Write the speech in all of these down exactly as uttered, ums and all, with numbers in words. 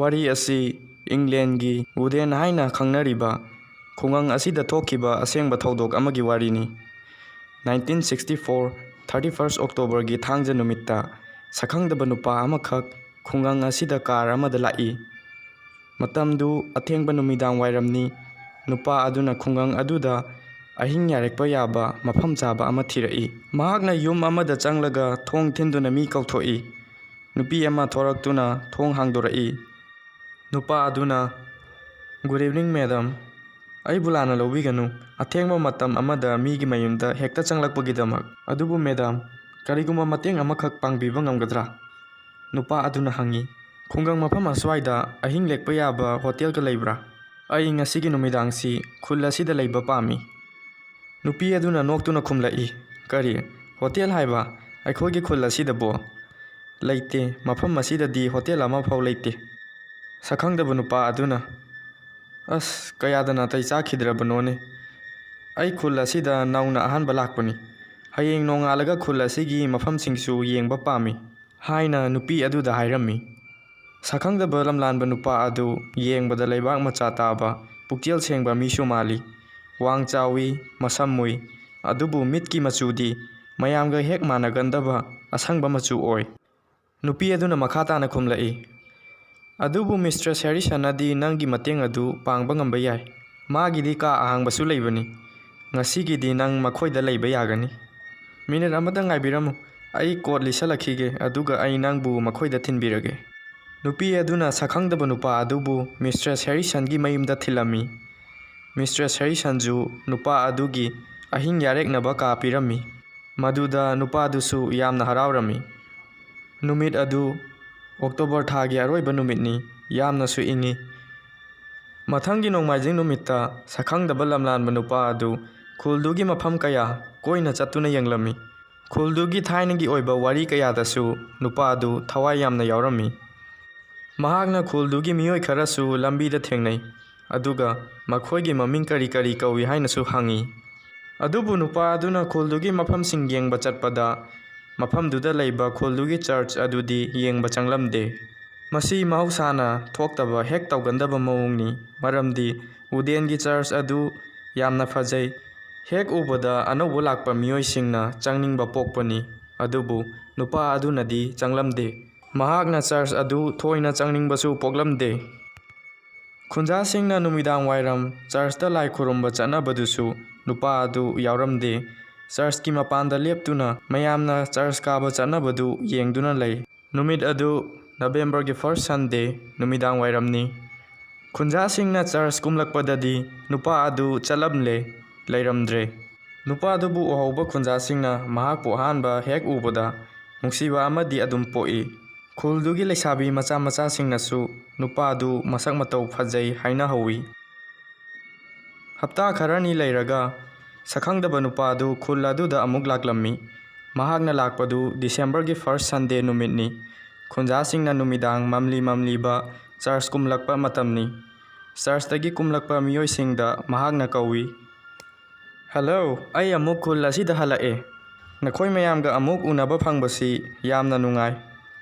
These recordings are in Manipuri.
ꯋꯥꯔꯤ ꯑꯁꯤ ꯏꯪꯂꯦꯟꯒꯤ ꯋꯨꯗꯦꯟ ꯍꯥꯏꯅ ꯈꯪꯅꯔꯤꯕ ꯈꯨꯡꯒꯪ ꯑꯁꯤꯗ ꯊꯣꯛꯈꯤꯕ ꯑꯁꯦꯡꯕ ꯊꯧꯗꯣꯛ ꯑꯃꯒꯤ ꯋꯥꯔꯤꯅꯤ꯫ Nineteen sixty four, thirty first Octoberꯒꯤ ꯊꯥꯡꯖ ꯅꯨꯃꯤꯠꯇ ꯁꯛꯈꯪꯗꯕ ꯅꯨꯄꯥ ꯑꯃꯈꯛ ꯈꯨꯡꯒꯪ ꯑꯁꯤꯗ ꯀꯥꯔ ꯑꯃꯗ ꯂꯥꯛꯏ꯫ ꯃꯇꯝꯗꯨ ꯑꯊꯦꯡꯕ ꯅꯨꯃꯤꯗꯥꯡ ꯋꯥꯏꯔꯝꯅꯤ꯫ ꯅꯨꯄꯥ ꯑꯗꯨꯅ ꯈꯨꯡꯒꯪ ꯑꯗꯨꯗ ꯑꯍꯤꯡ ꯌꯥꯔꯦꯛꯄ ꯌꯥꯕ ꯃꯐꯝ ꯆꯥꯕ ꯑꯃ ꯊꯤꯔꯛꯏ꯫ ꯃꯍꯥꯛꯅ ꯌꯨꯝ ꯑꯃꯗ ꯆꯪꯂꯒ ꯊꯣꯡ ꯊꯤꯟꯗꯨꯅ ꯃꯤ ꯀꯧꯊꯣꯛꯏ꯫ ꯅꯨꯄꯤ ꯑꯃ ꯊꯣꯔꯛꯇꯨꯅ ꯊꯣꯡ ꯍꯥꯡꯗꯣꯔꯛꯏ꯫ ꯅꯨꯄꯥ ꯑꯗꯨꯅ, "Good evening, madam꯫ ꯑꯩꯕꯨ ꯂꯥꯟꯅ ꯂꯧꯕꯤꯒꯅꯨ, ꯑꯊꯦꯡꯕ ꯃꯇꯝ ꯑꯃꯗ ꯃꯤꯒꯤ ꯃꯌꯨꯝꯗ ꯍꯦꯛꯇ ꯆꯪꯂꯛꯄꯒꯤꯗꯃꯛ꯫ ꯑꯗꯨꯕꯨ, madam, ꯀꯔꯤꯒꯨꯝꯕ ꯃꯇꯦꯡ ꯑꯃꯈꯛ ꯄꯥꯡꯕꯤꯕ ꯉꯝꯒꯗ꯭ꯔꯥ?" ꯅꯨꯄꯥ ꯑꯗꯨꯅ ꯍꯪꯉꯤ꯫ "ꯈꯨꯡꯒꯪ ꯃꯐꯝ ꯑꯁ꯭ꯋꯥꯏꯗ ꯑꯍꯤꯡ ꯂꯦꯛꯄ ꯌꯥꯕ ꯍꯣꯇꯦꯜꯒ ꯂꯩꯕ꯭ꯔꯥ? ꯑꯩ ꯉꯁꯤꯒꯤ ꯅꯨꯃꯤꯗꯥꯡꯁꯤ ꯈꯨꯜ ꯑꯁꯤꯗ ꯂꯩꯕ ꯄꯥꯝꯃꯤ꯫" ꯅꯨꯄꯤ ꯑꯗꯨꯅ ꯅꯣꯛꯇꯨꯅ ꯈꯨꯝꯂꯛꯏ, "ꯀꯔꯤ? ꯍꯣꯇꯦꯜ ꯍꯥꯏꯕ? ꯑꯩꯈꯣꯏꯒꯤ ꯈꯨꯜ ꯑꯁꯤꯗꯕꯨ? ꯂꯩꯇꯦ, ꯃꯐꯝ ꯑꯁꯤꯗꯗꯤ ꯍꯣꯇꯦꯜ ꯑꯃꯐꯥꯎ ꯂꯩꯇꯦ꯫" ꯁꯛꯈꯪꯗꯕ ꯅꯨꯄꯥ ꯑꯗꯨꯅ, "ꯑꯁ, ꯀꯌꯥꯗ ꯅꯥꯇꯩ ꯆꯥꯈꯤꯗ꯭ꯔꯕꯅꯣꯅꯦ! ꯑꯩ ꯈꯨꯜ ꯑꯁꯤꯗ ꯅꯧꯅ ꯑꯍꯥꯟꯕ ꯂꯥꯛꯄꯅꯤ꯫ ꯍꯌꯦꯡ ꯅꯣꯡꯉꯥꯜꯂꯒ ꯈꯨꯜ ꯑꯁꯤꯒꯤ ꯃꯐꯝꯁꯤꯡꯁꯨ ꯌꯦꯡꯕ ꯄꯥꯝꯃꯤ," ꯍꯥꯏꯅ ꯅꯨꯄꯤ ꯑꯗꯨꯗ ꯍꯥꯏꯔꯝꯃꯤ꯫ ꯁꯛꯈꯪꯗꯕ ꯂꯝꯂꯥꯟꯕ ꯅꯨꯄꯥ ꯑꯗꯨ ꯌꯦꯡꯕꯗ ꯂꯩꯕꯥꯛ ꯃꯆꯥ ꯇꯥꯕ, ꯄꯨꯛꯆꯦꯜ ꯁꯦꯡꯕ ꯃꯤꯁꯨ ꯃꯥꯜꯂꯤ꯫ ꯋꯥꯡ ꯆꯥꯎꯏ, ꯃꯁꯝ ꯃꯨꯏ, ꯑꯗꯨꯕꯨ ꯃꯤꯠꯀꯤ ꯃꯆꯨꯗꯤ ꯃꯌꯥꯝꯒ ꯍꯦꯛ ꯃꯥꯟꯅꯒꯟꯗꯕ ꯑꯁꯪꯕ ꯃꯆꯨ ꯑꯣꯏ꯫ ꯅꯨꯄꯤ ꯑꯗꯨꯅ ꯃꯈꯥ ꯇꯥꯅ ꯈꯨꯝꯂꯛꯏ, "ꯑꯗꯨꯕꯨ Mistress Harrisonꯅꯗꯤ ꯅꯪꯒꯤ ꯃꯇꯦꯡ ꯑꯗꯨ ꯄꯥꯡꯕ ꯉꯝꯕ ꯌꯥꯏ꯫ ꯃꯥꯒꯤꯗꯤ ꯀꯥ ꯑꯍꯥꯡꯕꯁꯨ ꯂꯩꯕꯅꯤ꯫ ꯉꯁꯤꯒꯤꯗꯤ ꯅꯪ ꯃꯈꯣꯏꯗ ꯂꯩꯕ ꯌꯥꯒꯅꯤ꯫" "ꯃꯤꯅꯤꯠ ꯑꯃꯇ ꯉꯥꯏꯕꯤꯔꯝꯃꯨ, ꯑꯩ ꯀꯣꯠ ꯂꯤꯠꯁꯜꯂꯛꯈꯤꯒꯦ, ꯑꯗꯨꯒ ꯑꯩ ꯅꯪꯕꯨ ꯃꯈꯣꯏꯗ ꯊꯤꯟꯕꯤꯔꯒꯦ꯫" ꯅꯨꯄꯤ ꯑꯗꯨꯅ ꯁꯛꯈꯪꯗꯕ ꯅꯨꯄꯥ ꯑꯗꯨꯕꯨ Mistress Harrisonꯒꯤ ꯃꯌꯨꯝꯗ ꯊꯤꯜꯂꯝꯃꯤ꯫ Mistress Harrisonꯁꯨ ꯅꯨꯄꯥ ꯑꯗꯨꯒꯤ ꯑꯍꯤꯡ ꯌꯥꯔꯦꯛꯅꯕ ꯀꯥ ꯄꯤꯔꯝꯃꯤ꯫ ꯃꯗꯨꯗ ꯅꯨꯄꯥꯗꯨꯁꯨ ꯌꯥꯝꯅ ꯍꯔꯥꯎꯔꯝꯃꯤ꯫ ꯅꯨꯃꯤꯠ ꯑꯗꯨ October ꯊꯥꯒꯤ ꯑꯔꯣꯏꯕ ꯅꯨꯃꯤꯠꯅꯤ, ꯌꯥꯝꯅꯁꯨ ꯏꯪꯉꯤ꯫ ꯃꯊꯪꯒꯤ ꯅꯣꯡꯃꯥꯏꯖꯤꯡ ꯅꯨꯃꯤꯠꯇ ꯁꯛꯈꯪꯗꯕ ꯂꯝꯂꯥꯟꯕ ꯅꯨꯄꯥ ꯑꯗꯨ ꯈꯨꯜꯗꯨꯒꯤ ꯃꯐꯝ ꯀꯌꯥ ꯀꯣꯏꯅ ꯆꯠꯇꯨꯅ ꯌꯦꯡꯂꯝꯃꯤ꯫ ꯈꯨꯜꯗꯨꯒꯤ ꯊꯥꯏꯅꯒꯤ ꯑꯣꯏꯕ ꯋꯥꯔꯤ ꯀꯌꯥꯗꯁꯨ ꯅꯨꯄꯥ ꯑꯗꯨ ꯊꯋꯥꯏ ꯌꯥꯝꯅ ꯌꯥꯎꯔꯝꯃꯤ꯫ ꯃꯍꯥꯛꯅ ꯈꯨꯜꯗꯨꯒꯤ ꯃꯤꯑꯣꯏ ꯈꯔꯁꯨ ꯂꯝꯕꯤꯗ ꯊꯦꯡꯅꯩ, ꯑꯗꯨꯒ ꯃꯈꯣꯏꯒꯤ ꯃꯃꯤꯡ ꯀꯔꯤ ꯀꯔꯤ ꯀꯧꯏ ꯍꯥꯏꯅꯁꯨ ꯍꯪꯉꯤ꯫ ꯑꯗꯨꯕꯨ ꯅꯨꯄꯥ ꯑꯗꯨꯅ ꯈꯨꯜꯗꯨꯒꯤ ꯃꯐꯝꯁꯤꯡ ꯌꯦꯡꯕ ꯆꯠꯄꯗ, ꯃꯐꯝꯗꯨꯗ ꯂꯩꯕ ꯈꯨꯜꯗꯨꯒꯤ church ꯑꯗꯨꯗꯤ ꯌꯦꯡꯕ ꯆꯪꯂꯝꯗꯦ꯫ ꯃꯁꯤ ꯃꯍꯧꯁꯥꯅ ꯊꯣꯛꯇꯕ ꯍꯦꯛ ꯇꯧꯒꯟꯗꯕ ꯃꯑꯣꯡꯅꯤ, ꯃꯔꯝꯗꯤ ꯎꯗꯦꯟꯒꯤ ꯆꯔꯆ ꯑꯗꯨ ꯌꯥꯝꯅ ꯐꯖꯩ꯫ ꯍꯦꯛ ꯎꯕꯗ ꯑꯅꯧꯕ ꯂꯥꯛꯄ ꯃꯤꯑꯣꯏꯁꯤꯡꯅ ꯆꯪꯅꯤꯡꯕ ꯄꯣꯛꯄꯅꯤ, ꯑꯗꯨꯕꯨ ꯅꯨꯄꯥ ꯑꯗꯨꯅꯗꯤ ꯆꯪꯂꯝꯗꯦ꯫ ꯃꯍꯥꯛꯅ ꯆꯔꯆ ꯑꯗꯨ ꯊꯣꯏꯅ ꯆꯪꯅꯤꯡꯕꯁꯨ ꯄꯣꯛꯂꯝꯗꯦ꯫ ꯈꯨꯟꯖꯥꯁꯤꯡꯅ ꯅꯨꯃꯤꯗꯥꯡ ꯋꯥꯏꯔꯝ ꯆꯔꯆꯇ ꯂꯥꯏ ꯈꯨꯔꯨꯝꯕ ꯆꯠꯅꯕꯗꯨꯁꯨ ꯅꯨꯄꯥ ꯑꯗꯨ ꯌꯥꯎꯔꯝꯗꯦ꯫ ꯆꯔꯆꯀꯤ ꯃꯄꯥꯟꯗ ꯂꯦꯞꯇꯨꯅ ꯃꯌꯥꯝꯅ ꯆꯔꯆ ꯀꯥꯕ ꯆꯠꯅꯕꯗꯨ ꯌꯦꯡꯗꯨꯅ ꯂꯩ꯫ ꯅꯨꯃꯤꯠ ꯑꯗꯨ ꯅꯕꯦꯝꯕꯔꯒꯤ first Sunday ꯅꯨꯃꯤꯗꯥꯡ ꯋꯥꯏꯔꯝꯅꯤ꯫ ꯈꯨꯟꯖꯥꯁꯤꯡꯅ ꯆꯔꯆ ꯀꯨꯝꯂꯛꯄꯗꯗꯤ ꯅꯨꯄꯥ ꯑꯗꯨ ꯆꯠꯂꯝꯂꯦ, ꯂꯩꯔꯝꯗ꯭ꯔꯦ꯫ ꯅꯨꯄꯥꯗꯨꯕꯨ ꯎꯍꯧꯕ ꯈꯨꯟꯖꯥꯁꯤꯡꯅ ꯃꯍꯥꯛꯄꯨ ꯑꯍꯥꯟꯕ ꯍꯦꯛ ꯎꯕꯗ ꯅꯨꯡꯁꯤꯕ ꯑꯃꯗꯤ ꯑꯗꯨꯝ ꯄꯣꯛꯏ꯫ ꯈꯨꯜꯗꯨꯒꯤ ꯂꯩꯁꯥꯕꯤ ꯃꯆꯥ ꯃꯆꯥꯁꯤꯡꯅꯁꯨ ꯅꯨꯄꯥꯗꯨ ꯃꯁꯛ ꯃꯇꯧ ꯐꯖꯩ ꯍꯥꯏꯅꯍꯧꯋꯤ꯫ ꯍꯞꯇꯥ ꯈꯔꯅꯤ ꯂꯩꯔꯒ ꯁꯛꯈꯪꯗꯕ ꯅꯨꯄꯥꯗꯨ ꯈꯨꯜ ꯑꯗꯨꯗ ꯑꯃꯨꯛ ꯂꯥꯛꯂꯝꯃꯤ꯫ ꯃꯍꯥꯛꯅ ꯂꯥꯛꯄꯗꯨ ꯗꯤꯁꯦꯝꯕꯔꯒꯤ first Sunday ꯅꯨꯃꯤꯠꯅꯤ꯫ ꯈꯨꯟꯖꯥꯁꯤꯡꯅ ꯅꯨꯃꯤꯗꯥꯡ ꯃꯝꯂꯤ ꯃꯝꯂꯤꯕ ꯆꯔꯆ ꯀꯨꯝꯂꯛꯄ ꯃꯇꯝꯅꯤ꯫ ꯆꯔꯆꯇꯒꯤ ꯀꯨꯝꯂꯛꯄ ꯃꯤꯑꯣꯏꯁꯤꯡꯗ ꯃꯍꯥꯛꯅ ꯀꯧꯏ, "ꯍꯜꯂꯣ, ꯑꯩ ꯑꯃꯨꯛ ꯈꯨꯜ ꯑꯁꯤꯗ ꯍꯜꯂꯛꯑꯦ꯫ ꯅꯈꯣꯏ ꯃꯌꯥꯝꯒ ꯑꯃꯨꯛ ꯎꯅꯕ ꯐꯪꯕꯁꯤ ꯌꯥꯝꯅ ꯅꯨꯡꯉꯥꯏ꯫"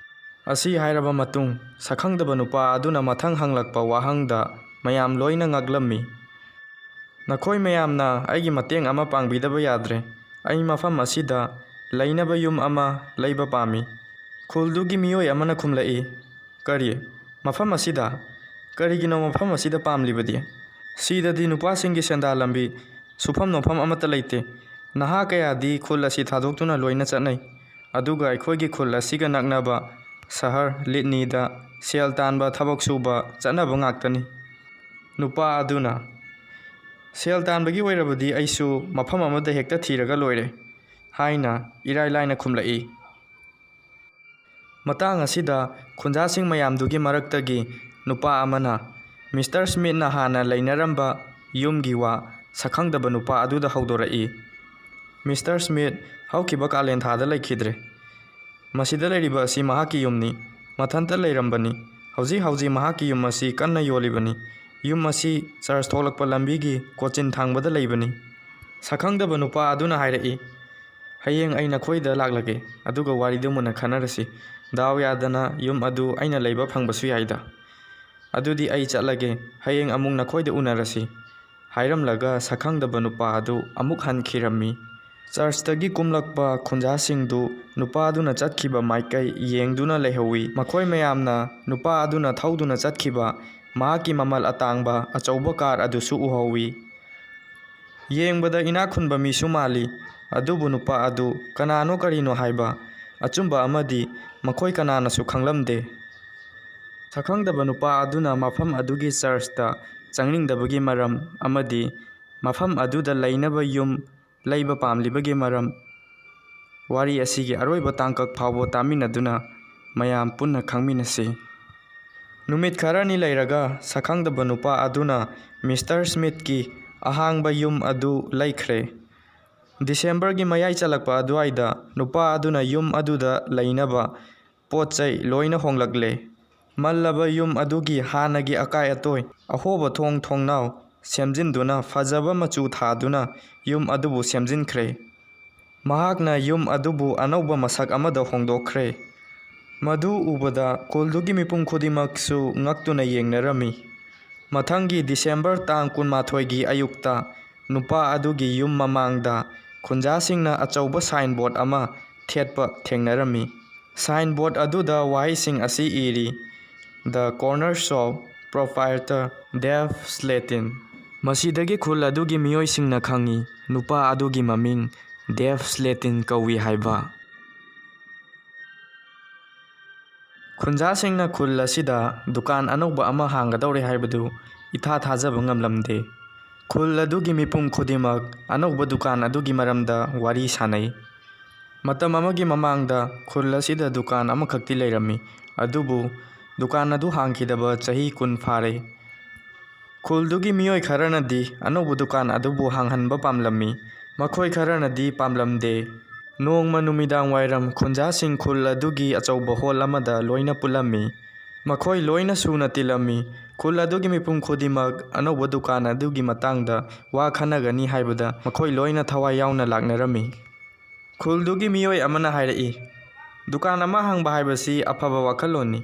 ꯑꯁꯤ ꯍꯥꯏꯔꯕ ꯃꯇꯨꯡ, ꯁꯛꯈꯪꯗꯕ ꯅꯨꯄꯥ ꯑꯗꯨꯅ ꯃꯊꯪ ꯍꯪꯂꯛꯄ ꯋꯥꯍꯪꯗ ꯃꯌꯥꯝ ꯂꯣꯏꯅ ꯉꯛꯂꯝꯃꯤ꯫ "ꯅꯈꯣꯏ ꯃꯌꯥꯝꯅ ꯑꯩꯒꯤ ꯃꯇꯦꯡ ꯑꯃ ꯄꯥꯡꯕꯤꯗꯕ ꯌꯥꯗ꯭ꯔꯦ꯫ ꯑꯩ ꯃꯐꯝ ꯑꯁꯤꯗ ꯂꯩꯅꯕ ꯌꯨꯝ ꯑꯃ ꯂꯩꯕ ꯄꯥꯝꯃꯤ꯫" ꯈꯨꯜꯗꯨꯒꯤ ꯃꯤꯑꯣꯏ ꯑꯃꯅ ꯈꯨꯝꯂꯛꯏ, "ꯀꯔꯤ? ꯃꯐꯝ ꯑꯁꯤꯗ? ꯀꯔꯤꯒꯤꯅꯣ ꯃꯐꯝ ꯑꯁꯤꯗ ꯄꯥꯝꯂꯤꯕꯗꯤ? ꯁꯤꯗꯗꯤ ꯅꯨꯄꯥꯁꯤꯡꯒꯤ ꯁꯦꯟꯗꯥꯟ ꯂꯝꯕꯤ, ꯁꯨꯐꯝ ꯅꯣꯝꯐꯝ ꯑꯃꯠꯇ ꯂꯩꯇꯦ꯫ ꯅꯍꯥ ꯀꯌꯥꯗꯤ ꯈꯨꯜ ꯑꯁꯤ ꯊꯥꯗꯣꯛꯇꯨꯅ ꯂꯣꯏꯅ ꯆꯠꯅꯩ꯫ ꯑꯗꯨꯒ ꯑꯩꯈꯣꯏꯒꯤ ꯈꯨꯜ ꯑꯁꯤꯒ ꯅꯛꯅꯕ ꯁꯍꯔ ꯂꯤꯠꯅꯤꯗ ꯁꯦꯜ ꯇꯥꯟꯕ, ꯊꯕꯛ ꯁꯨꯕ ꯆꯠꯅꯕ ꯉꯥꯛꯇꯅꯤ꯫" ꯅꯨꯄꯥ ꯑꯗꯨꯅ, "ꯁꯦꯜ ꯇꯥꯟꯕꯒꯤ ꯑꯣꯏꯔꯕꯗꯤ ꯑꯩꯁꯨ ꯃꯐꯝ ꯑꯃꯗ ꯍꯦꯛꯇ ꯊꯤꯔꯒ ꯂꯣꯏꯔꯦ" ꯍꯥꯏꯅ ꯏꯔꯥꯏ ꯂꯥꯏꯅ ꯈꯨꯝꯂꯛꯏ꯫ ꯃꯇꯥꯡ ꯑꯁꯤꯗ ꯈꯨꯟꯖꯥꯁꯤꯡ ꯃꯌꯥꯝꯗꯨꯒꯤ ꯃꯔꯛꯇꯒꯤ ꯅꯨꯄꯥ ꯑꯃꯅ ꯃꯤꯁꯇꯔ ꯁ꯭ꯃꯤꯠꯅ ꯍꯥꯟꯅ ꯂꯩꯅꯔꯝꯕ ꯌꯨꯝꯒꯤ ꯋꯥ ꯁꯛꯈꯪꯗꯕ ꯅꯨꯄꯥ ꯑꯗꯨꯗ ꯍꯧꯗꯣꯔꯛꯏ꯫ "ꯃꯤꯁꯇꯔ ꯁ꯭ꯃꯤꯠ, ꯍꯧꯈꯤꯕ ꯀꯥꯂꯦꯟ ꯊꯥꯗ ꯂꯩꯈꯤꯗ꯭ꯔꯦ꯫ ꯃꯁꯤꯗ ꯂꯩꯔꯤꯕ ꯑꯁꯤ ꯃꯍꯥꯛꯀꯤ ꯌꯨꯝꯅꯤ꯫ ꯃꯊꯟꯇ ꯂꯩꯔꯝꯕꯅꯤ꯫ ꯍꯧꯖꯤꯛ ꯍꯧꯖꯤꯛ ꯃꯍꯥꯛꯀꯤ ꯌꯨꯝ ꯑꯁꯤ ꯀꯟꯅ ꯌꯣꯜꯂꯤꯕꯅꯤ꯫ ꯌꯨꯝ ꯑꯁꯤ ꯆꯔꯆ ꯊꯣꯛꯂꯛꯄ ꯂꯝꯕꯤꯒꯤ ꯀꯣꯆꯤꯟ ꯊꯥꯡꯕꯗ ꯂꯩꯕꯅꯤ꯫" ꯁꯛꯈꯪꯗꯕ ꯅꯨꯄꯥ ꯑꯗꯨꯅ ꯍꯥꯏꯔꯛꯏ, "ꯍꯌꯦꯡ ꯑꯩ ꯅꯈꯣꯏꯗ ꯂꯥꯛꯂꯒꯦ, ꯑꯗꯨꯒ ꯋꯥꯔꯤꯗꯨ ꯃꯨꯟꯅ ꯈꯟꯅꯔꯁꯤ꯫ "ꯗꯥꯎ ꯌꯥꯗꯅ ꯌꯨꯝ ꯑꯗꯨ ꯑꯩꯅ ꯂꯩꯕ ꯐꯪꯕꯁꯨ ꯌꯥꯏꯗ꯫ ꯑꯗꯨꯗꯤ ꯑꯩ ꯆꯠꯂꯒꯦ, ꯍꯌꯦꯡ ꯑꯃꯨꯛ ꯅꯈꯣꯏꯗ ꯎꯅꯔꯁꯤ" ꯍꯥꯏꯔꯝꯂꯒ ꯁꯛꯈꯪꯗꯕ ꯅꯨꯄꯥ ꯑꯗꯨ ꯑꯃꯨꯛ ꯍꯟꯈꯤꯔꯝꯃꯤ꯫ ꯆꯔꯆꯇꯒꯤ ꯀꯨꯝꯂꯛꯄ ꯈꯨꯟꯖꯥꯁꯤꯡꯗꯨ ꯅꯨꯄꯥ ꯑꯗꯨꯅ ꯆꯠꯈꯤꯕ ꯃꯥꯏꯀꯩ ꯌꯦꯡꯗꯨꯅ ꯂꯩꯍꯧꯋꯤ꯫ ꯃꯈꯣꯏ ꯃꯌꯥꯝꯅ ꯅꯨꯄꯥ ꯑꯗꯨꯅ ꯊꯧꯗꯨꯅ ꯆꯠꯈꯤꯕ ꯃꯍꯥꯛꯀꯤ ꯃꯃꯜ ꯑꯇꯥꯡꯕ ꯑꯆꯧꯕ ꯀꯥꯔ ꯑꯗꯨꯁꯨ ꯎꯍꯧꯋꯤ꯫ ꯌꯦꯡꯕꯗ ꯏꯅꯥꯛ ꯈꯨꯟꯕ ꯃꯤꯁꯨ ꯃꯥꯜꯂꯤ, ꯑꯗꯨꯕꯨ ꯅꯨꯄꯥ ꯑꯗꯨ ꯀꯅꯥꯅꯣ ꯀꯔꯤꯅꯣ ꯍꯥꯏꯕ ꯑꯆꯨꯝꯕ ꯑꯃꯗꯤ ꯃꯈꯣꯏ ꯀꯅꯥꯅꯁꯨ ꯈꯪꯂꯝꯗꯦ꯫ ꯁꯛꯈꯪꯗꯕ ꯅꯨꯄꯥ ꯑꯗꯨꯅ ꯃꯐꯝ ꯑꯗꯨꯒꯤ ꯆꯔꯆꯇ ꯆꯪꯅꯤꯡꯗꯕꯒꯤ ꯃꯔꯝ ꯑꯃꯗꯤ ꯃꯐꯝ ꯑꯗꯨꯗ ꯂꯩꯅꯕ ꯌꯨꯝ ꯂꯩꯕ ꯄꯥꯝꯂꯤꯕꯒꯤ ꯃꯔꯝ, ꯋꯥꯔꯤ ꯑꯁꯤꯒꯤ ꯑꯔꯣꯏꯕ ꯇꯥꯡꯀꯛ ꯐꯥꯎꯕ ꯇꯥꯃꯤꯟꯅꯗꯨꯅ ꯃꯌꯥꯝ ꯄꯨꯟꯅ ꯈꯪꯃꯤꯟꯅꯁꯤ꯫ ꯅꯨꯃꯤꯠ ꯈꯔꯅꯤ ꯂꯩꯔꯒ ꯁꯛꯈꯪꯗꯕ ꯅꯨꯄꯥ ꯑꯗꯨꯅ ꯃꯤꯁꯇꯔ ꯁ꯭ꯃꯤꯊꯀꯤ ꯑꯍꯥꯡꯕ ꯌꯨꯝ ꯑꯗꯨ ꯂꯩꯈ꯭ꯔꯦ꯫ ꯗꯤꯁꯦꯝꯕꯔꯒꯤ ꯃꯌꯥꯏ ꯆꯜꯂꯛꯄ ꯑꯗꯨꯋꯥꯏꯗ ꯅꯨꯄꯥ ꯑꯗꯨꯅ ꯌꯨꯝ ꯑꯗꯨꯗ ꯂꯩꯅꯕ ꯄꯣꯠ ꯆꯩ ꯂꯣꯏꯅ ꯍꯣꯡꯂꯛꯂꯦ꯫ ꯃꯜꯂꯕ ꯌꯨꯝ ꯑꯗꯨꯒꯤ ꯍꯥꯟꯅꯒꯤ ꯑꯀꯥꯏ ꯑꯇꯣꯏ, ꯑꯍꯣꯕ ꯊꯣꯡ ꯊꯣꯡꯅꯥꯎ ꯁꯦꯝꯖꯤꯟꯗꯨꯅ, ꯐꯖꯕ ꯃꯆꯨ ꯊꯥꯗꯨꯅ ꯌꯨꯝ ꯑꯗꯨꯕꯨ ꯁꯦꯝꯖꯤꯟꯈ꯭ꯔꯦ꯫ ꯃꯍꯥꯛꯅ ꯌꯨꯝ ꯑꯗꯨꯕꯨ ꯑꯅꯧꯕ ꯃꯁꯛ ꯑꯃꯗ ꯍꯣꯡꯗꯣꯛꯈ꯭ꯔꯦ꯫ ꯃꯗꯨ ꯎꯕꯗ ꯈꯨꯜꯗꯨꯒꯤ ꯃꯤꯄꯨꯝ ꯈꯨꯗꯤꯡꯃꯛꯁꯨ ꯉꯛꯇꯨꯅ ꯌꯦꯡꯅꯔꯝꯃꯤ꯫ ꯃꯊꯪꯒꯤ ꯗꯤꯁꯦꯝꯕꯔ ꯇꯥꯡ ꯀꯨꯟꯃꯥꯊꯣꯏꯒꯤ ꯑꯌꯨꯛꯇ ꯅꯨꯄꯥ ꯑꯗꯨꯒꯤ ꯌꯨꯝ ꯃꯃꯥꯡꯗ ꯈꯨꯟꯖꯥꯁꯤꯡꯅ ꯑꯆꯧꯕ ꯁꯥꯏꯟꯕꯣꯔꯗ ꯑꯃ ꯊꯦꯠꯄ ꯊꯦꯡꯅꯔꯝꯃꯤ꯫ ꯁꯥꯏꯟꯕꯣꯔꯗ ꯑꯗꯨꯗ ꯋꯥꯍꯩꯁꯤꯡ ꯑꯁꯤ ꯏꯔꯤ, "The Corner Shop Proprietor Dave Slatin"꯫ ꯃꯁꯤꯗꯒꯤ ꯈꯨꯜ ꯑꯗꯨꯒꯤ ꯃꯤꯑꯣꯏꯁꯤꯡꯅ ꯈꯪꯏ, ꯅꯨꯄꯥ ꯑꯗꯨꯒꯤ ꯃꯃꯤꯡ ꯗꯦꯚ ꯁ꯭ꯂꯦꯇꯤꯟ ꯀꯧꯏ ꯍꯥꯏꯕ꯫ ꯈꯨꯟꯖꯥꯁꯤꯡꯅ ꯈꯨꯜ ꯑꯁꯤꯗ ꯗꯨꯀꯥꯟ ꯑꯅꯧꯕ ꯑꯃ ꯍꯥꯡꯒꯗꯧꯔꯦ ꯍꯥꯏꯕꯗꯨ ꯏꯊꯥ ꯊꯥꯖꯕ ꯉꯝꯂꯝꯗꯦ꯫ ꯈꯨꯜ ꯑꯗꯨꯒꯤ ꯃꯤꯄꯨꯝ ꯈꯨꯗꯤꯡꯃꯛ ꯑꯅꯧꯕ ꯗꯨꯀꯥꯟ ꯑꯗꯨꯒꯤ ꯃꯔꯝꯗ ꯋꯥꯔꯤ ꯁꯥꯅꯩ꯫ ꯃꯇꯝ ꯑꯃꯒꯤ ꯃꯃꯥꯡꯗ ꯈꯨꯜ ꯑꯁꯤꯗ ꯗꯨꯀꯥꯟ ꯑꯃꯈꯛꯇꯤ ꯂꯩꯔꯝꯃꯤ, ꯑꯗꯨꯕꯨ ꯗꯨꯀꯥꯟ ꯑꯗꯨ ꯍꯥꯡꯈꯤꯗꯕ ꯆꯍꯤ ꯀꯨꯟ ꯐꯥꯔꯦ꯫ ꯈꯨꯜꯗꯨꯒꯤ ꯃꯤꯑꯣꯏ ꯈꯔꯅꯗꯤ ꯑꯅꯧꯕ ꯗꯨꯀꯥꯟ ꯑꯗꯨꯕꯨ ꯍꯥꯡꯍꯟꯕ ꯄꯥꯝꯂꯝꯃꯤ꯫ ꯃꯈꯣꯏ ꯈꯔꯅꯗꯤ ꯄꯥꯝꯂꯝꯗꯦ꯫ ꯅꯣꯡꯃ ꯅꯨꯃꯤꯗꯥꯡ ꯋꯥꯏꯔꯝ ꯈꯨꯟꯖꯥꯁꯤꯡ ꯈꯨꯜ ꯑꯗꯨꯒꯤ ꯑꯆꯧꯕ ꯍꯣꯜ ꯑꯃꯗ ꯂꯣꯏꯅ ꯄꯨꯜꯂꯝꯃꯤ꯫ ꯃꯈꯣꯏ ꯂꯣꯏꯅ ꯁꯨꯅ ꯇꯤꯜꯂꯝꯃꯤ꯫ ꯈꯨꯜ ꯑꯗꯨꯒꯤ ꯃꯤꯄꯨꯝ ꯈꯨꯗꯤꯡꯃꯛ ꯑꯅꯧꯕ ꯗꯨꯀꯥꯟ ꯑꯗꯨꯒꯤ ꯃꯇꯥꯡꯗ ꯋꯥ ꯈꯟꯅꯒꯅꯤ ꯍꯥꯏꯕꯗ ꯃꯈꯣꯏ ꯂꯣꯏꯅ ꯊꯋꯥꯏ ꯌꯥꯎꯅ ꯂꯥꯛꯅꯔꯝꯃꯤ꯫ ꯈꯨꯜꯗꯨꯒꯤ ꯃꯤꯑꯣꯏ ꯑꯃꯅ ꯍꯥꯏꯔꯛꯏ, ꯗꯨꯀꯥꯟ ꯑꯃ ꯍꯥꯡꯕ ꯍꯥꯏꯕꯁꯤ ꯑꯐꯕ ꯋꯥꯈꯜꯂꯣꯟꯅꯤ꯫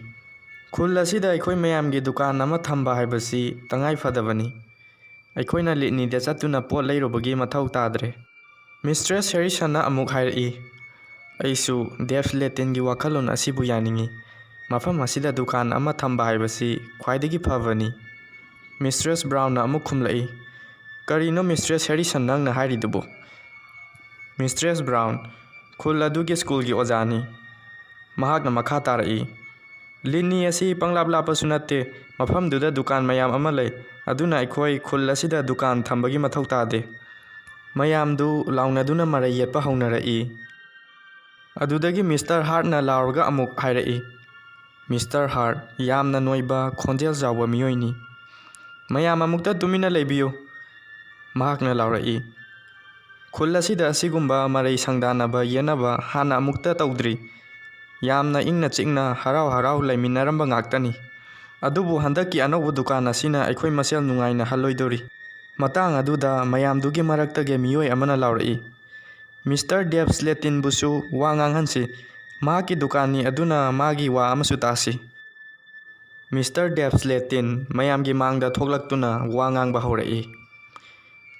ꯈꯨꯜ ꯑꯁꯤꯗ ꯑꯩꯈꯣꯏ ꯃꯌꯥꯝꯒꯤ ꯗꯨꯀꯥꯟ ꯑꯃ ꯊꯝꯕ ꯍꯥꯏꯕꯁꯤ ꯇꯉꯥꯏ ꯐꯗꯕꯅꯤ꯫ ꯑꯩꯈꯣꯏꯅ ꯂꯤꯗꯅꯤꯗ ꯆꯠꯇꯨꯅ ꯄꯣꯠ ꯂꯩꯔꯨꯕꯒꯤ ꯃꯊꯧ ꯇꯥꯗ꯭ꯔꯦ꯫ ꯃꯤꯁꯇ꯭ꯔꯦꯁ ꯍꯦꯔꯤꯁꯟꯅ ꯑꯃꯨꯛ ꯍꯥꯏꯔꯛꯏ, "ꯑꯩꯁꯨ ꯗꯦꯐ ꯂꯦꯇꯤꯟꯒꯤ ꯋꯥꯈꯜꯂꯣꯟ ꯑꯁꯤꯕꯨ ꯌꯥꯅꯤꯡꯏ꯫ ꯃꯐꯝ ꯑꯁꯤꯗ ꯗꯨꯀꯥꯟ ꯑꯃ ꯊꯝꯕ ꯍꯥꯏꯕꯁꯤ ꯈ꯭ꯋꯥꯏꯗꯒꯤ ꯐꯕꯅꯤ꯫" ꯃꯤꯁꯇ꯭ꯔꯦꯁ ꯕ꯭ꯔꯥꯎꯟꯅ ꯑꯃꯨꯛ ꯈꯨꯝꯂꯛꯏ, "ꯀꯔꯤꯅꯣ ꯃꯤꯁꯇ꯭ꯔꯦꯁ ꯍꯦꯔꯤꯁꯟ ꯅꯪꯅ ꯍꯥꯏꯔꯤꯗꯨꯕꯨ?" ꯃꯤꯁꯇ꯭ꯔꯦꯁ ꯕ꯭ꯔꯥꯎꯟ, ꯈꯨꯜ ꯑꯗꯨꯒꯤ ꯁ꯭ꯀꯨꯜꯒꯤ ꯑꯣꯖꯥꯅꯤ꯫ ꯃꯍꯥꯛꯅ ꯃꯈꯥ ꯇꯥꯔꯛꯏ, "ꯂꯤꯗꯅꯤ ꯑꯁꯤ ꯄꯪꯂꯥꯞ ꯂꯥꯞꯄꯁꯨ ꯅꯠꯇꯦ, ꯃꯐꯝꯗꯨꯗ ꯗꯨꯀꯥꯟ ꯃꯌꯥꯝ ꯑꯃ ꯂꯩ, ꯑꯗꯨꯅ ꯑꯩꯈꯣꯏ ꯈꯨꯜ ꯑꯁꯤꯗ ꯗꯨꯀꯥꯟ ꯊꯝꯕꯒꯤ ꯃꯊꯧ ꯇꯥꯗꯦ꯫" ꯃꯌꯥꯝꯗꯨ ꯂꯥꯎꯅꯗꯨꯅ ꯃꯔꯩ ꯌꯦꯠꯄ ꯍꯧꯅꯔꯛꯏ꯫ ꯑꯗꯨꯗꯒꯤ ꯃꯤꯁꯇꯔ ꯍꯥꯔꯠꯅ ꯂꯥꯎꯔꯒ ꯑꯃꯨꯛ ꯍꯥꯏꯔꯛꯏ, ꯃꯤꯁꯇꯔ ꯍꯥꯔꯠ, ꯌꯥꯝꯅ ꯅꯣꯏꯕ, ꯈꯣꯟꯖꯦꯜ ꯆꯥꯎꯕ ꯃꯤꯑꯣꯏꯅꯤ꯫ "ꯃꯌꯥꯝ ꯑꯃꯨꯛꯇ ꯇꯨꯃꯤꯟꯅ ꯂꯩꯕꯤꯌꯨ," ꯃꯍꯥꯛꯅ ꯂꯥꯎꯔꯛꯏ꯫ "ꯈꯨꯜ ꯑꯁꯤꯗ ꯑꯁꯤꯒꯨꯝꯕ ꯃꯔꯩ ꯁꯪꯗꯥꯅꯕ ꯌꯦꯠꯅꯕ ꯍꯥꯟꯅ ꯑꯃꯨꯛꯇ ꯇꯧꯗ꯭ꯔꯤ꯫ ꯌꯥꯝꯅ ꯏꯪꯅ ꯆꯤꯛꯅ ꯍꯔꯥꯎ ꯍꯔꯥꯎ ꯂꯩꯃꯤꯟꯅꯔꯝꯕ ꯉꯥꯛꯇꯅꯤ꯫ ꯑꯗꯨꯕꯨ ꯍꯟꯗꯛꯀꯤ ꯑꯅꯧꯕ ꯗꯨꯀꯥꯟ ꯑꯁꯤꯅ ꯑꯩꯈꯣꯏ ꯃꯁꯦꯜ ꯅꯨꯡꯉꯥꯏꯅꯍꯜꯂꯣꯏꯗꯧꯔꯤ꯫" ꯃꯇꯥꯡ ꯑꯗꯨꯗ ꯃꯌꯥꯝꯗꯨꯒꯤ ꯃꯔꯛꯇꯒꯤ ꯃꯤꯑꯣꯏ ꯑꯃꯅ ꯂꯥꯎꯔꯛꯏ, "ꯃꯤꯁꯇꯔ ꯗꯦꯞꯁ ꯂꯦꯇꯤꯟꯕꯨꯁꯨ ꯋꯥ ꯉꯥꯡꯍꯟꯁꯤ꯫ ꯃꯍꯥꯛꯀꯤ ꯗꯨꯀꯥꯟꯅꯤ, ꯑꯗꯨꯅ ꯃꯥꯒꯤ ꯋꯥ ꯑꯃꯁꯨ ꯇꯥꯁꯤ꯫" ꯃꯤꯁꯇꯔ ꯗꯦꯞꯁ ꯂꯦꯇꯤꯟ ꯃꯌꯥꯝꯒꯤ ꯃꯥꯡꯗ ꯊꯣꯛꯂꯛꯇꯨꯅ ꯋꯥ ꯉꯥꯡꯕ ꯍꯧꯔꯛꯏ,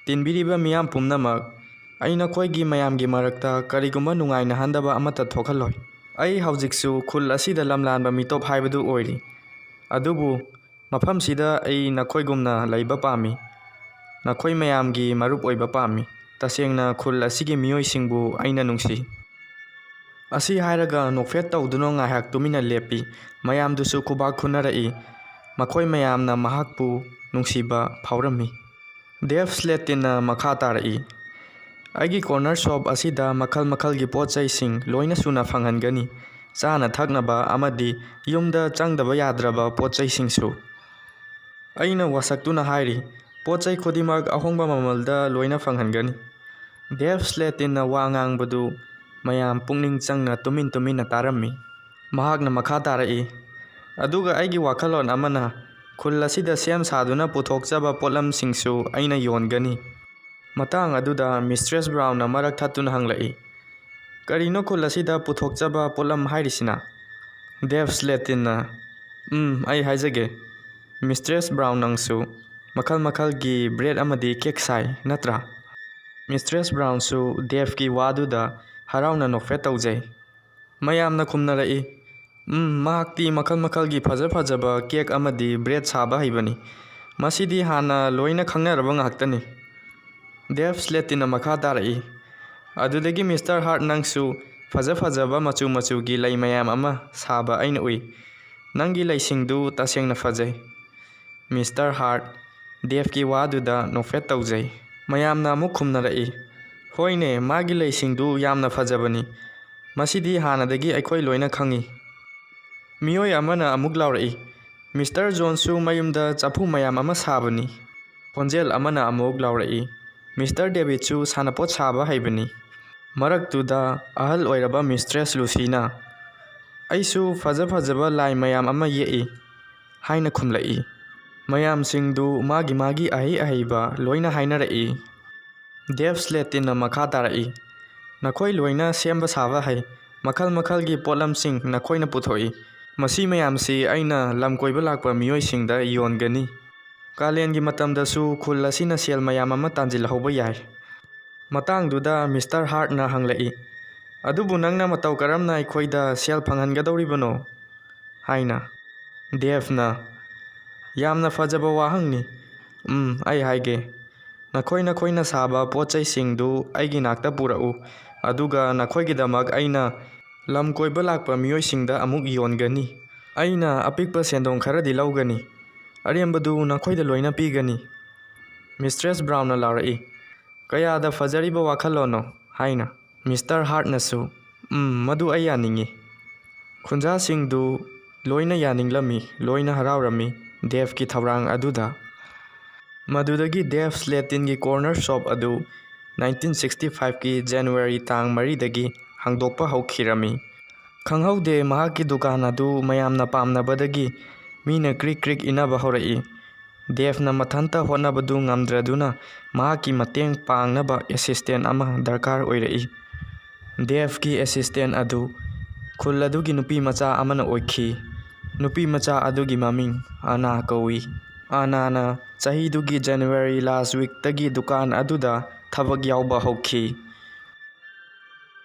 "ꯇꯤꯟꯕꯤꯔꯤꯕ ꯃꯤꯌꯥꯝ ꯄꯨꯝꯅꯃꯛ, ꯑꯩ ꯅꯈꯣꯏꯒꯤ ꯃꯌꯥꯝꯒꯤ ꯃꯔꯛꯇ ꯀꯔꯤꯒꯨꯝꯕ ꯅꯨꯡꯉꯥꯏꯅꯍꯟꯗꯕ ꯑꯃꯠꯇ ꯊꯣꯛꯍꯜꯂꯣꯏ꯫ ꯑꯩ ꯍꯧꯖꯤꯛꯁꯨ ꯈꯨꯜ ꯑꯁꯤꯗ ꯂꯝꯂꯥꯟꯕ ꯃꯤꯇꯣꯞ ꯍꯥꯏꯕꯗꯨ ꯑꯣꯏꯔꯤ꯫ ꯑꯗꯨꯕꯨ ꯃꯐꯝꯁꯤꯗ ꯑꯩ ꯅꯈꯣꯏꯒꯨꯝꯅ ꯂꯩꯕ ꯄꯥꯝꯃꯤ꯫ ꯅꯈꯣꯏ ꯃꯌꯥꯝꯒꯤ ꯃꯔꯨꯞ ꯑꯣꯏꯕ ꯄꯥꯝꯃꯤ꯫ ꯇꯁꯦꯡꯅ ꯈꯨꯜ ꯑꯁꯤꯒꯤ ꯃꯤꯑꯣꯏꯁꯤꯡꯕꯨ ꯑꯩꯅ ꯅꯨꯡꯁꯤ꯫" ꯑꯁꯤ ꯍꯥꯏꯔꯒ ꯅꯣꯛꯐꯦꯠ ꯇꯧꯗꯨꯅ ꯉꯥꯏꯍꯥꯛ ꯇꯨꯃꯤꯟꯅ ꯂꯦꯞꯄꯤ꯫ ꯃꯌꯥꯝꯗꯨꯁꯨ ꯈꯨꯕꯥꯛ ꯈꯨꯅꯔꯛꯏ꯫ ꯃꯈꯣꯏ ꯃꯌꯥꯝꯅ ꯃꯍꯥꯛꯄꯨ ꯅꯨꯡꯁꯤꯕ ꯐꯥꯎꯔꯝꯃꯤ꯫ ꯗꯦꯞꯁ ꯂꯦꯇꯤꯟꯅ ꯃꯈꯥ ꯇꯥꯔꯛꯏ, "ꯑꯩꯒꯤ ꯀꯣꯔꯅꯔ ꯁꯣꯞ ꯑꯁꯤꯗ ꯃꯈꯜ ꯃꯈꯜꯒꯤ ꯄꯣꯠ ꯆꯩꯁꯤꯡ ꯂꯣꯏꯅ ꯁꯨꯅ ꯐꯪꯍꯟꯒꯅꯤ꯫ ꯆꯥꯅ ꯊꯛꯅꯕ ꯑꯃꯗꯤ ꯌꯨꯝꯗ ꯆꯪꯗꯕ ꯌꯥꯗ꯭ꯔꯕ ꯄꯣꯠ ꯆꯩꯁꯤꯡꯁꯨ꯫ ꯑꯩꯅ ꯋꯥꯁꯛꯇꯨꯅ ꯍꯥꯏꯔꯤ, ꯄꯣꯠ ꯆꯩ ꯈꯨꯗꯤꯡꯃꯛ ꯑꯍꯣꯡꯕ ꯃꯃꯜꯗ ꯂꯣꯏꯅ ꯐꯪꯍꯟꯒꯅꯤ꯫" ꯗꯦꯞꯁ ꯂꯦꯇꯤꯟꯅ ꯋꯥ ꯉꯥꯡꯕꯗꯨ ꯃꯌꯥꯝ ꯄꯨꯛꯅꯤꯡ ꯆꯪꯅ ꯇꯨꯃꯤꯟ ꯇꯨꯃꯤꯟꯅ ꯇꯥꯔꯝꯃꯤ꯫ ꯃꯍꯥꯛꯅ ꯃꯈꯥ ꯇꯥꯔꯛꯏ, "ꯑꯗꯨꯒ ꯑꯩꯒꯤ ꯋꯥꯈꯜꯂꯣꯟ ꯑꯃꯅ, ꯈꯨꯜ ꯑꯁꯤꯗ ꯁꯦꯝ ꯁꯥꯗꯨꯅ ꯄꯨꯊꯣꯛꯆꯕ ꯄꯣꯠꯂꯝꯁꯤꯡꯁꯨ ꯑꯩꯅ ꯌꯣꯟꯒꯅꯤ꯫" ꯃꯇꯥꯡ ꯑꯗꯨꯗ ꯃꯤꯁꯇ꯭ꯔꯦꯁ ꯕ꯭ꯔꯥꯎꯟꯅ ꯃꯔꯛ ꯊꯠꯇꯨꯅ ꯍꯪꯂꯛꯏ, "ꯀꯔꯤꯅꯣ ꯈꯨꯜ ꯑꯁꯤꯗ ꯄꯨꯊꯣꯛꯆꯕ ꯄꯣꯠꯂꯝ ꯍꯥꯏꯔꯤꯁꯤꯅ?" ꯗꯦꯞ ꯁ꯭ꯂꯦꯇꯤꯟꯅ, "ꯎꯝ, ꯑꯩ ꯍꯥꯏꯖꯒꯦ꯫ ꯃꯤꯁꯇ꯭ꯔꯦꯁ ꯕ꯭ꯔꯥꯎꯟ, ꯅꯪꯁꯨ ꯃꯈꯜ ꯃꯈꯜꯒꯤ ꯕ꯭ꯔꯦꯗ ꯑꯃꯗꯤ ꯀꯦꯛ ꯁꯥꯏ, ꯅꯠꯇ꯭ꯔꯥ?" ꯃꯤꯁꯇ꯭ꯔꯦꯁ ꯕ꯭ꯔꯥꯎꯟꯁꯨ ꯗꯦꯞꯀꯤ ꯋꯥꯗꯨꯗ ꯍꯔꯥꯎꯅ ꯅꯣꯛꯐꯦꯠ ꯇꯧꯖꯩ꯫ ꯃꯌꯥꯝꯅ ꯈꯨꯝꯅꯔꯛꯏ, "ꯎꯝ, ꯃꯍꯥꯛꯇꯤ ꯃꯈꯜ ꯃꯈꯜꯒꯤ ꯐꯖ ꯐꯖꯕ ꯀꯦꯛ ꯑꯃꯗꯤ ꯕ꯭ꯔꯦꯗ ꯁꯥꯕ ꯍꯩꯕꯅꯤ꯫ ꯃꯁꯤꯗꯤ ꯍꯥꯟꯅ ꯂꯣꯏꯅ ꯈꯪꯅꯔꯕ ꯉꯥꯛꯇꯅꯤ꯫" ꯗꯦꯞ ꯁ꯭ꯂꯦꯇꯤꯟꯅ ꯃꯈꯥ ꯇꯥꯔꯛꯏ, "ꯑꯗꯨꯗꯒꯤ ꯃꯤꯁꯇꯔ ꯍꯥꯔꯠ, ꯅꯪꯁꯨ ꯐꯖ ꯐꯖꯕ ꯃꯆꯨ ꯃꯆꯨꯒꯤ ꯂꯩ ꯃꯌꯥꯝ ꯑꯃ ꯁꯥꯕ ꯑꯩꯅ ꯎꯏ꯫ ꯅꯪꯒꯤ ꯂꯩꯁꯤꯡꯗꯨ ꯇꯁꯦꯡꯅ ꯐꯖꯩ꯫" ꯃꯤꯁꯇꯔ ꯍꯥꯔꯠ ꯗꯦꯞꯀꯤ ꯋꯥꯗꯨꯗ ꯅꯣꯛꯐꯦꯠ ꯇꯧꯖꯩ꯫ ꯃꯌꯥꯝꯅ ꯑꯃꯨꯛ ꯈꯨꯝꯅꯔꯛꯏ, "ꯍꯣꯏꯅꯦ, ꯃꯥꯒꯤ ꯂꯩꯁꯤꯡꯗꯨ ꯌꯥꯝꯅ ꯐꯖꯕꯅꯤ꯫ ꯃꯁꯤꯗꯤ ꯍꯥꯟꯅꯗꯒꯤ ꯑꯩꯈꯣꯏ ꯂꯣꯏꯅ ꯈꯪꯏ꯫" ꯃꯤꯑꯣꯏ ꯑꯃꯅ ꯑꯃꯨꯛ ꯂꯥꯎꯔꯛꯏ, "ꯃꯤꯁꯇꯔ ꯖꯣꯟꯁꯁꯨ ꯃꯌꯨꯝꯗ ꯆꯐꯨ ꯃꯌꯥꯝ ꯑꯃ ꯁꯥꯕꯅꯤ꯫" ꯈꯣꯟꯖꯦꯜ ꯑꯃꯅ ꯑꯃꯨꯛ ꯂꯥꯎꯔꯛꯏ, "ꯃꯤꯁꯇꯔ ꯗꯦꯕꯤꯗꯁꯨ ꯁꯥꯟꯅꯄꯣꯠ ꯁꯥꯕ ꯍꯩꯕꯅꯤ꯫" ꯃꯔꯛꯇꯨꯗ ꯑꯍꯜ ꯑꯣꯏꯔꯕ ꯃꯤꯁꯇ꯭ꯔꯦꯁ ꯂꯨꯁꯤꯅ, "ꯑꯩꯁꯨ ꯐꯖ ꯐꯖꯕ ꯂꯥꯏ ꯃꯌꯥꯝ ꯑꯃ ꯌꯦꯛꯏ" ꯍꯥꯏꯅ ꯈꯨꯝꯂꯛꯏ꯫ ꯃꯌꯥꯝꯁꯤꯡꯗꯨ ꯃꯥꯒꯤ ꯃꯥꯒꯤ ꯑꯍꯩ ꯑꯍꯩꯕ ꯂꯣꯏꯅ ꯍꯥꯏꯅꯔꯛꯏ꯫ ꯗꯦꯞ ꯁ꯭ꯂꯦꯇꯤꯟꯅ ꯃꯈꯥ ꯇꯥꯔꯛꯏ, "ꯅꯈꯣꯏ ꯂꯣꯏꯅ ꯁꯦꯝꯕ ꯁꯥꯕ ꯍꯩ, ꯃꯈꯜ ꯃꯈꯜꯒꯤ ꯄꯣꯠꯂꯝꯁꯤꯡ ꯅꯈꯣꯏꯅ ꯄꯨꯊꯣꯛꯏ꯫ ꯃꯁꯤ ꯃꯌꯥꯝꯁꯤ ꯑꯩꯅ ꯂꯝ ꯀꯣꯏꯕ ꯂꯥꯛꯄ ꯃꯤꯑꯣꯏꯁꯤꯡꯗ ꯌꯣꯟꯒꯅꯤ꯫ ꯀꯥꯂꯦꯟꯒꯤ ꯃꯇꯝꯗꯁꯨ ꯈꯨꯜ ꯑꯁꯤꯅ ꯁꯦꯜ ꯃꯌꯥꯝ ꯑꯃ ꯇꯥꯟꯁꯤꯜꯍꯧꯕ ꯌꯥꯏ꯫" ꯃꯇꯥꯡꯗꯨꯗ ꯃꯤꯁꯇꯔ ꯍꯥꯔꯠꯅ ꯍꯪꯂꯛꯏ, "ꯑꯗꯨꯕꯨ ꯅꯪꯅ ꯃꯇꯧ ꯀꯔꯝꯅ ꯑꯩꯈꯣꯏꯗ ꯁꯦꯜ ꯐꯪꯍꯟꯒꯗꯧꯔꯤꯕꯅꯣ?" ꯍꯥꯏꯅ꯫ ꯗꯦꯞꯅ, "ꯌꯥꯝꯅ ꯐꯖꯕ ꯋꯥꯍꯪꯅꯤ꯫ ꯎꯝ, ꯑꯩ ꯍꯥꯏꯒꯦ꯫ ꯅꯈꯣꯏ ꯅꯈꯣꯏꯅ ꯁꯥꯕ ꯄꯣꯠ ꯆꯩꯁꯤꯡꯗꯨ ꯑꯩꯒꯤ ꯅꯥꯛꯇ ꯄꯨꯔꯛꯎ, ꯑꯗꯨꯒ ꯅꯈꯣꯏꯒꯤꯗꯃꯛ ꯑꯩꯅ ꯂꯝ ꯀꯣꯏꯕ ꯂꯥꯛꯄ ꯃꯤꯑꯣꯏꯁꯤꯡꯗ ꯑꯃꯨꯛ ꯌꯣꯟꯒꯅꯤ꯫ ꯑꯩꯅ ꯑꯄꯤꯛꯄ ꯁꯦꯟꯗꯣꯡ ꯈꯔꯗꯤ ꯂꯧꯒꯅꯤ꯫ ꯑꯔꯦꯝꯕꯗꯨ ꯅꯈꯣꯏꯗ ꯂꯣꯏꯅ ꯄꯤꯒꯅꯤ꯫" ꯃꯤꯁꯇ꯭ꯔꯦꯁ ꯕ꯭ꯔꯥꯎꯟꯅ ꯂꯥꯎꯔꯛꯏ, "ꯀꯌꯥꯗ ꯐꯖꯔꯤꯕ ꯋꯥꯈꯜꯂꯣꯟꯅꯣ!" ꯍꯥꯏꯅ꯫ ꯃꯤꯁꯇꯔ ꯍꯥꯔꯠꯅꯁꯨ, "ꯎꯝ, ꯃꯗꯨ ꯑꯩ ꯌꯥꯅꯤꯡꯏ꯫" ꯈꯨꯟꯖꯥꯁꯤꯡꯗꯨ ꯂꯣꯏꯅ ꯌꯥꯅꯤꯡꯂꯝꯃꯤ, ꯂꯣꯏꯅ ꯍꯔꯥꯎꯔꯝꯃꯤ ꯗꯦꯞꯀꯤ ꯊꯧꯔꯥꯡ ꯑꯗꯨꯗ꯫ ꯃꯗꯨꯗꯒꯤ ꯗꯦꯞ ꯁ꯭ꯂꯦꯇꯤꯟꯒꯤ ꯀꯣꯔꯅꯔ ꯁꯣꯞ ꯑꯗꯨ ꯅꯥꯏꯟꯇꯤꯟ ꯁꯤꯛꯁꯇꯤ ꯐꯥꯏꯚꯀꯤ ꯖꯅꯋꯥꯔꯤ ꯇꯥꯡ ꯃꯔꯤꯗꯒꯤ ꯍꯥꯡꯗꯣꯛꯄ ꯍꯧꯈꯤꯔꯝꯃꯤ꯫ ꯈꯪꯍꯧꯗꯦ, ꯃꯍꯥꯛꯀꯤ ꯗꯨꯀꯥꯟ ꯑꯗꯨ ꯃꯌꯥꯝꯅ ꯄꯥꯝꯅꯕꯗꯒꯤ ꯃꯤꯅ ꯀ꯭ꯔꯤꯛ ꯀ꯭ꯔꯤꯛ ꯏꯟꯅꯕ ꯍꯧꯔꯛꯏ꯫ ꯗꯦꯞꯅ ꯃꯊꯟꯇ ꯍꯣꯠꯅꯕꯗꯨ ꯉꯝꯗ꯭ꯔꯗꯨꯅ ꯃꯍꯥꯛꯀꯤ ꯃꯇꯦꯡ ꯄꯥꯡꯅꯕ ꯑꯦꯁꯤꯁꯇꯦꯟ ꯑꯃ ꯗꯔꯀꯥꯔ ꯑꯣꯏꯔꯛꯏ꯫ ꯗꯦꯚꯀꯤ ꯑꯦꯁꯤꯁꯇꯦꯟ ꯑꯗꯨ ꯈꯨꯜ ꯑꯗꯨꯒꯤ ꯅꯨꯄꯤ ꯃꯆꯥ ꯑꯃꯅ ꯑꯣꯏꯈꯤ꯫ ꯅꯨꯄꯤ ꯃꯆꯥ ꯑꯗꯨꯒꯤ ꯃꯃꯤꯡ ꯑꯅꯥ ꯀꯧꯏ꯫ ꯑꯅꯥꯅ ꯆꯍꯤꯗꯨꯒꯤ ꯖꯅꯋꯥꯔꯤ ꯂꯥꯁ ꯋꯤꯛꯇꯒꯤ ꯗꯨꯀꯥꯟ ꯑꯗꯨꯗ ꯊꯕꯛ ꯌꯥꯎꯕ ꯍꯧꯈꯤ꯫